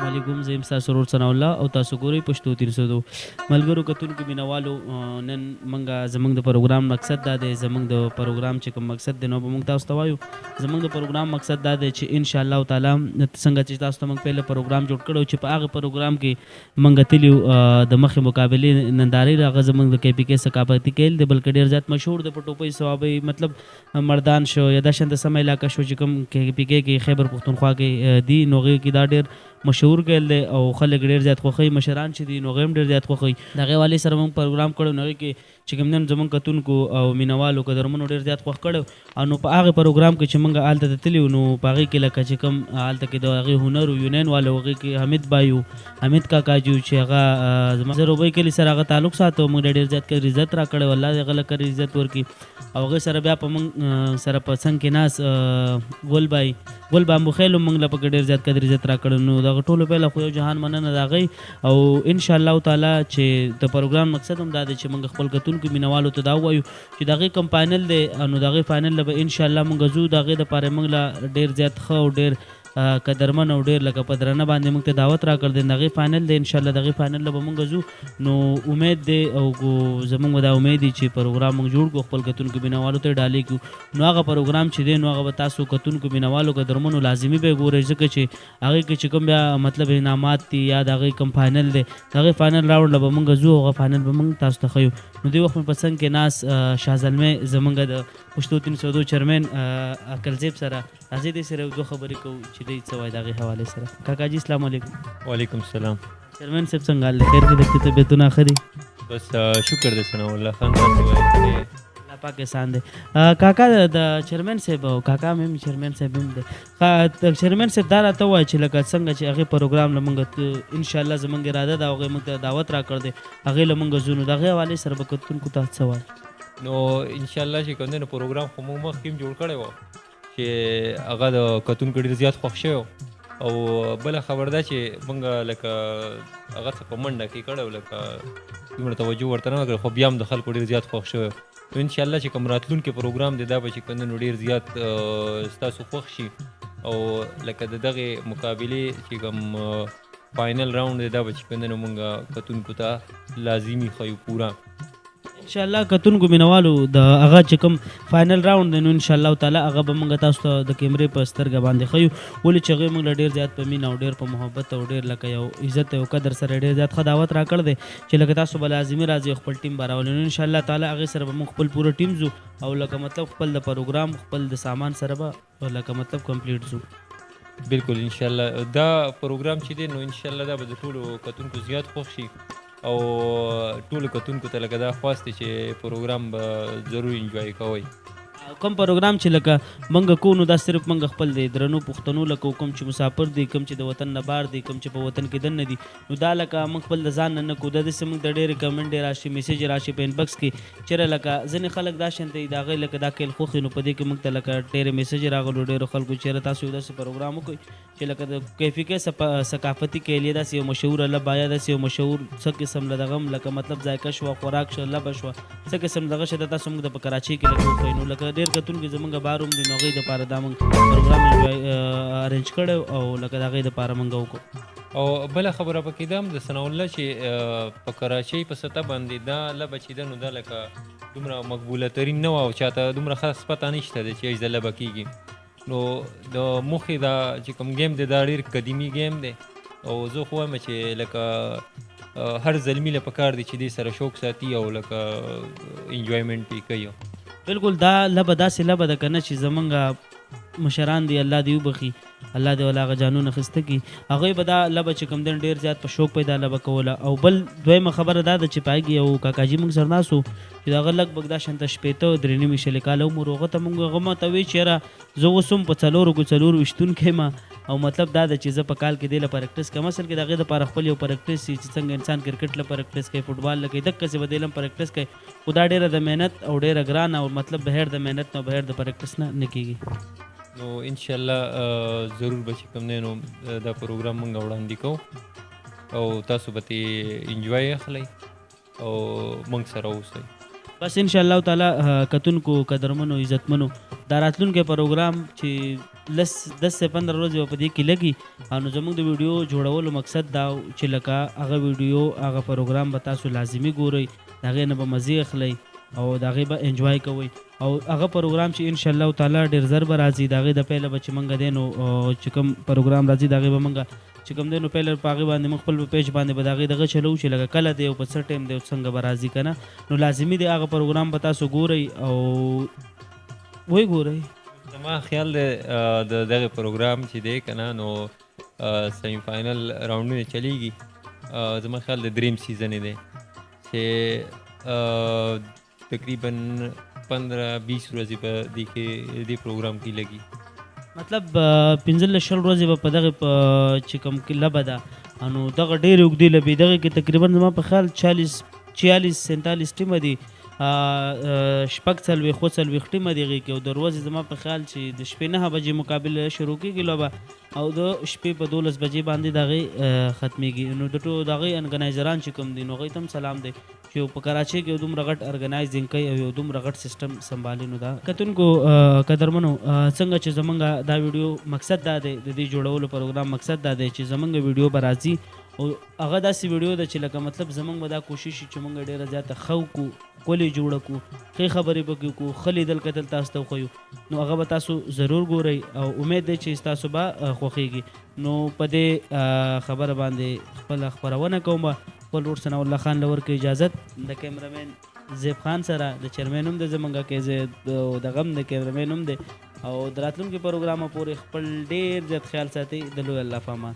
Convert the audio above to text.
علیکم، زه یم ستاسو ورور ثناءالله او تاسو ګورئ پښتو 302. ملګرو، کتونکو، مینوالو، نن موږ زموږ د پروګرام مقصد دا دی، زموږ د پروګرام چې کوم مقصد دی نو به موږ تاسو ته وایو. زموږ د پروګرام مقصد دا دی چې ان شاء الله تعالی څنګه چې تاسو ته موږ پهله پروګرام جوړ کړو چې په هغه پروګرام کې موږ تللي د مخې مقابلې نندارې، هغه زموږ د کې پي کې ثقافتي کیل دی، بلکې ډېر زیات مشهور دی په ټوپۍ، صوابۍ، مطلب مردان شو یا دا شان د سمه علاقه شو چې کوم کې پي کې کې خیبر پښتونخوا کې دی، نو هغې کې دا ډېر مشهور کیل دی او خلک ډېر زیات خوښوي. مشران چې دي نو هغه هم ډېر زیات خوښوي. د هغې حوالې سره موږ پروګرام کړو، نو هغې کې چې کوم نن زموږ کتونکو او مینوالو قدرمنو ډېر زیات خوښ کړو. او نو په هغه پروګرام کې چې موږ هلته ته تللي وو، نو په هغې کې لکه چې کوم هلته کې د هغې هنر یونین والو، هغې کې حمید بای و، حمید کاکا جي چې هغه زما زروبۍ کلي سره هغه تعلق ساته، موږ ډېر زیات قدر عزت راکړی، الله دې هغه له قدر عزت ورکړي. او هغې سره بیا په موږ سره په څنګ کې ناست ګل بای، ګل بامبوخیل هم موږ له پکې ډېر زیات قدر عزت راکړی. نو دغه ټولو پهله خو یو جهان مننه د هغې. او ان شاء الله تعالی چې د پروګرام مقصد هم دا دی چې موږ خپل کتونکو مینوالو ته دا ووایو چې د هغې کوم فاینل دی، نو د هغې فاینل له به ان شاء الله موږ ځو. د هغې دپاره موږ له ډېر زیات ښه او ډېر قدرمن او ډېر لکه په درنه باندې موږ ته دعوت راکړ دی. د هغې فاینل دی، ان شاء الله د هغې فاینل له به موږ ځو. نو امید دی او زموږ به دا امید دی چې پروګرام موږ جوړ کړو، خپل کتونکو مینوالو ته ډالۍ کړو. نو هغه پروګرام چې دی نو هغه به تاسو کتونکو مینوالو قدرمنو لازمي به ګورئ، ځکه چې هغې کې چې کوم بیا مطلب انعامات دي یا د هغې کوم فاینل دی، د هغې فاینل راوړ له به موږ ځو، هغه فاینل به موږ تاسو ته ښیو. نو دې وخت مې په څنګ کې ناست شاه زلمی زموږ د پښتو 302 چیرمن عقلزیب سره راځئ، دې سره یو دوه خبرې کوو چې دی څه وایي د هغې حوالې سره. کاکا جي السلام علیکم. وعلیکم السلام. چیرمن صاحب څنګه حال دی؟ خیر کې دی؟ طبیعتونه ښه دي؟ بس شکر دی ثناءالله خان، تاسو وایئ؟ الله پاک احسان دی. کاکا د چیرمن صاحب او کاکا مې هم چیرمن صاحب هم دی. چیرمن صاحب دا راته ووایه چې لکه څنګه چې هغې پروګرام له موږ ان شاء الله زموږ اراده ده، هغې موږ ته دعوت راکړ دی، هغې له موږ ځو، نو د هغې حوالې سره به کتونکو ته څه وایې؟ نو ان شاء الله چې کوم دی نو پروګرام خو موږ مخکې هم جوړ کړی و چې هغه د کتونکو ډېر زیات خوښ شوی. او بله خبر ده چې موږ لکه هغه څه په منډه کې کړی و، لکه دومره توجه ورته نه وکړه، خو بیا هم د خلکو ډېر زیات خوښ شوی. نو ان شاء الله چې کوم راتلونکی پروګرام دی دا به چې کوم دی نو ډېر زیات ستاسو خوښ شي. او لکه د دغې مقابلې چې کوم فاینل راونډ دی دا به چې کوم دی نو موږ کتونکو ته لازمي ښیو پوره ان شاء الله. کتونکو مینوالو، د هغه چې کوم فاینل راوند دی نو ان شاء الله تعالی هغه به موږ تاسو ته د کیمرې په سترګه باندې ښیو، ولې چې هغې موږ له ډېر زیات په مینه او ډېر په محبت او ډېر لکه یو عزت او قدر سره ډېر زیات ښه دعوت راکړ دی چې لکه تاسو به لازمي راځئ، خپل ټیم به راولئ. نو ان شاء الله تعالی هغې سره به موږ خپل پوره ټیم ځو او لکه مطلب خپل د پروګرام خپل د سامان سره به لکه مطلب کمپلیټ ځو. بالکل ان شاء الله دا پروګرام چې دی نو ان شاء الله دا به د ټولو کتونکو زیات خوښ شي او ټولو کتونکو ته لکه دا خواست دی چې پروګرام به ضرور انجوای کوئ. کوم پروګرام چې لکه موږ کوو نو دا صرف موږ خپل دی درنو پښتنو لکه کوم چې مسافر دي، کوم چې د وطن نه بار دي، کوم چې په وطن کې دننه دي، نو دا لکه موږ خپل د ځان نه نه کوو. دا داسې موږ د ډېرې کمنټې راشي، میسج راشي په انبکس کې چېرې لکه ځینې خلک دا شان دی د هغې لکه دا کیل خوښ نو په دې کې موږ ته لکه ډېرې میسج راغلو ډېرو خلکو چېرې تاسو یو داسې پروګرام وکړئ چې لکه د کیفي کې ثقافتي کیل یا داسې یو مشهوره لبه یا داسې یو مشهور څه قسم له دغه هم لکه مطلب ذایقه شوه، خوراک شوه، لبه شوه، څه قسم دغه شی دا تاسو موږ ته په کراچۍ کې لکه وښیئ. نو لکه ډېر کتونکي زموږ بار هم دي، نو هغې دپاره دا موږ پروګرام ارینج کړی او لکه د هغې دپاره موږ وکړو. او بله خبره پکې دا هم د ثناءالله چې په کراچۍ په سطح باندې دا لبه چې ده نو دا لکه دومره مقبوله ترین نه وه او چاته دومره خاص پته نشته دی چې دا لبه کېږي. نو د موخې دا چې کوم ګیم دی دا ډېر قدیمي ګیم دی او زه خو وایم چې لکه هر زلمي له پکار دی چې دې سره شوق ساتي او لکه انجوایمنټ پې کوي. بالکل دا لبه داسې لبه ده که نه چې زمونږ مشران دي الله دې وبخښي، الله دې ولا هغه جانونه ښایسته کړي، هغوی به دا لبه چې کوم دی ډېر زیات په شوق پیدا لبه کوله. او بل دویمه خبره دا ده چې په هغې کې یو کاکاجي موږ سره ناست وو چې د هغه لږ بږ دا شان ته شپېته درې نیمې شلې کاله عمر و، هغه ته موږ هغه ما ته ویې چې یاره زه اوس هم په څلورو کې څلور ویشتونکی یم او مطلب دا ده چې زه په کال کې دې له پریکټس کوم. اصل کې د هغې دپاره خپل یو پریکټس وي چې څنګه انسان کرکټ له پریکټس کوي، فوټبال له کوي، دقسې به دې له هم پریکټس کوي، خو دا ډېره د محنت او ډېره ګرانه او مطلب بغیر د محنت نه بغیر د پریکټس نه نه کېږي. نو ان شاء الله ضرور به چې کوم دی نو دا پروګرام موږ وړاندې کوو او تاسو به ترې انجوای اخلئ او موږ سره اوسئ. بس ان شاء الله تعالی کتونکو قدرمنو عزتمنو دا راتلونکی پروګرام چې لس 10 سے 15 ورځې به په دې کې لګي. او نو زموږ د ویډیو جوړولو مقصد دا چې لکه هغه ویډیو هغه پروګرام به تاسو لازمي ګورئ، د هغې نه به مزې اخلئ او د هغې به انجوای کوئ. او هغه پروګرام چې ان شاء الله تعالی ډېر زر به راځي، د هغې د پیله به چې موږ دی نو چې کوم پروګرام راځي د هغې به موږ چې کوم دی نو پیله په هغې باندې موږ خپل په پیج باندې به د هغې دغه چلوو چې لکه کله دی او په څه ټایم دی او څنګه به راځي که نه. نو لازمي دی هغه پروګرام به تاسو ګورئ او ویې ګورئ. زما خیال دی د دغه پروګرام چې دی که نه نو سیمی فاینل راونډونه چلیږي، زما خیال د دریم season دی چې تقریبا 15-20 ورځې په دې کې دې پروګرام کې لګي. مطلب 15 20 ورځې به په دغه په چې کوم کې لبه ده نو دغه ډېرې اوږدې لبې دغه کې تقریبا زما په خیال 40 46 47 ټیمه دي، 46 40 ټیمه دي هغې کې. او د ورځې زما په خیال چې د شپې 9 بجې مقابله شروع کېږي لوبه او د شپې په 12 بجې باندې د هغې ختمېږي. نو د ټولو د هغې ارګنایزران چې کوم دي نو هغوی ته هم سلام دی چې په کراچۍ کې یو دومره غټ ارګنایزینګ کوي او یو دومره غټ سیستم سمبالي. نو دا کتونکو قدرمنو څنګه چې زمونږ دا ویډیو مقصد دا دی، د دې جوړولو پروګرام مقصد دا دی چې زمونږ ویډیو به راځي او هغه داسې ویډیو ده چې لکه مطلب زمونږ به دا کوشش شي چې مونږ ډېره زیاته ښه وکړو، ښکلې جوړه کړو، ښې خبرې پکې وکړو، ښه لیدل کتل تاسو ته وښیو. نو هغه به تاسو ضرور ګورئ او امید دی چې تاسو به خوښیږي. نو په دې خبره باندې خپله خپرونه کوم. خپل ورور ثناءالله خان له ورکړئ اجازت، د کیمرمین زیب خان سره، د چیرمین هم دی زمونږ کې دغه هم د کیمرمین هم دی. او د راتلونکي پروګرامه پورې خپل ډېر زیات خیال ساتئ. د لوی الله په امان.